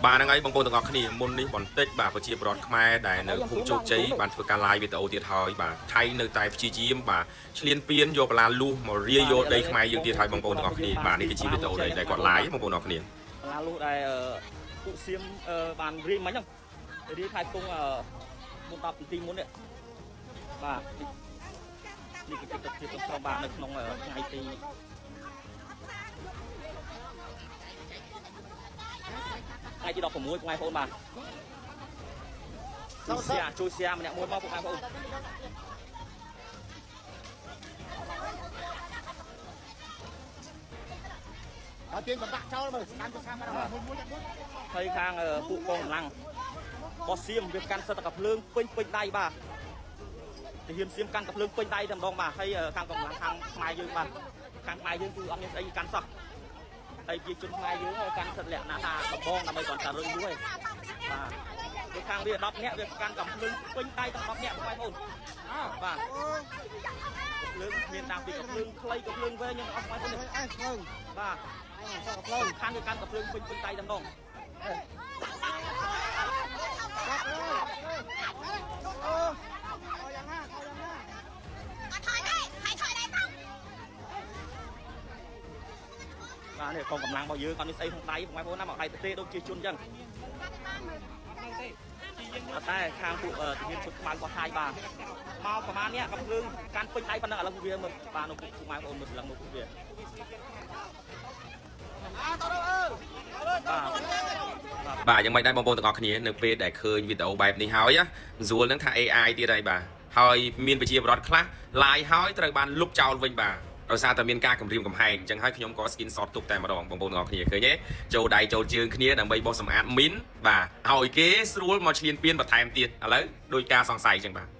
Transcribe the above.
បាទហ្នឹងហើយបងប្អូនទាំងអស់គ្នាមុននេះបន្តិចបាទប្រជាពលរដ្ឋខ្មែរដែលនៅភូមិជោគជ័យបានធ្វើការ live វីដេអូទៀតហើយបាទថៃនៅតែព្យាយាមបាទឈ្លានពានយកបលាលូសមករាយយកដីខ្មែរយើងទៀតហើយបងប្អូនទាំងអស់គ្នាបាទនេះគឺជាវីដេអូដែលគាត់ live បងប្អូនទាំងអស់គ្នា បន្លាលុះដែលពួកសៀមបានរាយមិញហ្នឹងរាយខែគង់មុន10នាទីមុននេះបាទនេះគឺជាទិដ្ឋភាពទាំងស្រុងបាទនៅក្នុងថ្ងៃទីថ្ងៃទី16ពុកម៉ែបងប្អូនបាទជួយ share ជួយ share ម្នាក់មួយមកពុកម៉ែបងប្អូន ដល់ទាញបំបាក់ចោលមើលស្ដាំទៅខាងមកមួយមួយមួយ ហើយខាងពួកកងកម្លាំងបោះសៀមវាកាន់សិតតែកាភ្លើងពេញពេញដៃបាទទាហានសៀមកាន់កាភ្លើងពេញដៃតែម្ដងបាទហើយខាងកម្លាំងខាងខ្មែរយើងបាទខាងខ្មែរយើងគឺអត់មានស្អីកាន់សោះហើយជាជនខ្មែរយើងកាន់សិតលក្ខណៈថាដំបងដើម្បីគាត់តែរុញយូរឯងបាទគឺខាងវា10នាក់វាកាន់កាភ្លើងពេញដៃទាំង10នាក់បងប្អូនបាទភ្លើងមានតាំងពីកាភ្លើងខ្លីកាភ្លើងវែងយើងអស់បងប្អូន អេភ្លើង បាទ សក់ភ្លើង ខាងវាកាន់កាភ្លើងពេញពេញដៃតែម្ដង អឺយ៉ាងណាយ៉ាងណា អត់ថយទេហើយថយដែរទៅ បាទនេះកងកម្លាំងរបស់យើងអត់មានស្អីក្នុងដៃបងប្អូនណាមកដៃទៅទេដូចជាជនអញ្ចឹងអត់តែខាងពួកទាហានឈុតខ្មៅរបស់ថៃបាទមកប្រហែលនេះកំភ្លើងកាន់ពេញដៃប៉ុណ្ណឹងឥឡូវពួកវាមើលបាទនោះពួកម៉ែបងប្អូនមើលឡើងមកពួកវាបាទ បាទយ៉ាងម៉េចដែរបងប្អូនទាំងអស់គ្នានៅពេលដែលឃើញវីដេអូបែបនេះហើយណាស្រួលនឹងថា AI ទៀតហើយបាទហើយមានប្រជាពលរដ្ឋខ្លះ live ហើយត្រូវបានលុបចោលវិញបាទដោយសារតែមានការគំរាមកំហែងអញ្ចឹងហើយខ្ញុំក៏ screen shot ទុកតែម្ដងបងប្អូនទាំងអស់គ្នាឃើញទេចូលដៃចូលជើងគ្នាដើម្បីបោះសម្អាតមីនបាទឲ្យគេស្រួលមកឈ្លានពានបន្ថែមទៀតឥឡូវដោយការសង្ស័យអញ្ចឹងបាទ